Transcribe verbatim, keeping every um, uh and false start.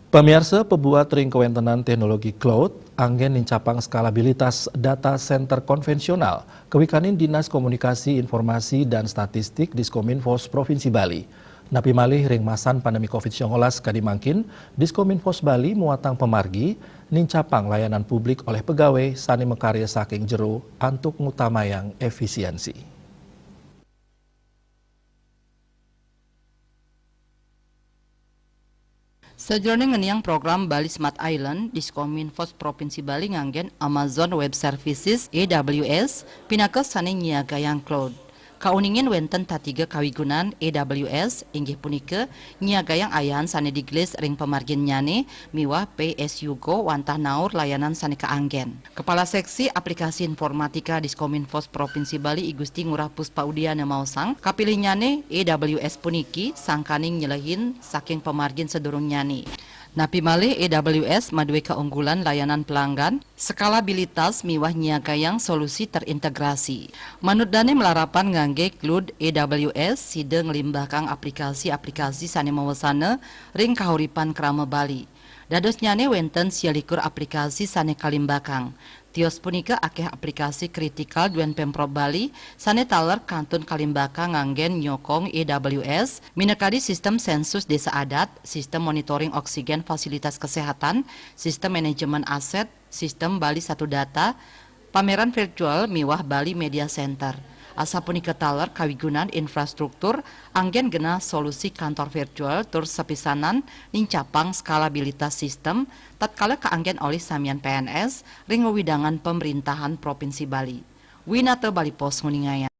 Pamiarsa, pabuat ring kawéntenan téknologi cloud, anggén nincapang skalabilitas data center konvensional, kawikanin Dinas Komunikasi, Informasi, dan Statistik Diskominfos Provinsi Bali. Napi malih ring masan pandemi covid sembilan belas kadi mangkin, Diskominfos Bali muatang pamargi nincapang layanan publik olih pegawai sané makarya saking jero antuk ngutamayang efisiensi. Sajeroning ngeniang program Bali Smart Island, Diskominfos Provinsi Bali nganggén Amazon Web Services, A W S, pinaka sané nyiagayang cloud. Kauningin wénten tatiga kawigunan A W S, inggih punika nyiagayang ayahan sané digelis ring pamarginnyané miwah pay as you go wantah naur layanan sané kaanggén. Kepala Seksi Aplikasi Informatika Diskominfos Provinsi Bali I Gusti Ngurah Puspa Udiana maosang, kapilihnyané A W S puniki sangkaning nyelehin saking pamargin sadurungnyané. Napi malih A W S madué kaunggulan layanan pelanggan, skalabilitas miwah nyiagayang solusi terintegrasi. Manut dané malarapan nganggé cloud A W S sida nglimbakang aplikasi-aplikasi sané mawesana ring kahuripan krama Bali. Dadosnyané wénten sia likur aplikasi sané kalimbakang. Tios punika akéh aplikasi kritikal duén Pemprov Bali sané taler kantun kalimbakang nganggén nyokong A W S, minakadi sistem sensus désa adat, sistem monitoring oksigen fasilitas kesehatan, sistem manajemen aset, sistem Bali Satu Data, pameran virtual miwah Bali Media Center. Asapunika taler kawigunan infrastruktur anggén genah solusi kantor virtual tur sapisanan nincapang skalabilitas sistem tatkala kaanggén olih samian P N S ring wewidangan pamréntahan Provinsi Bali. Winata Bali Post nguningayang.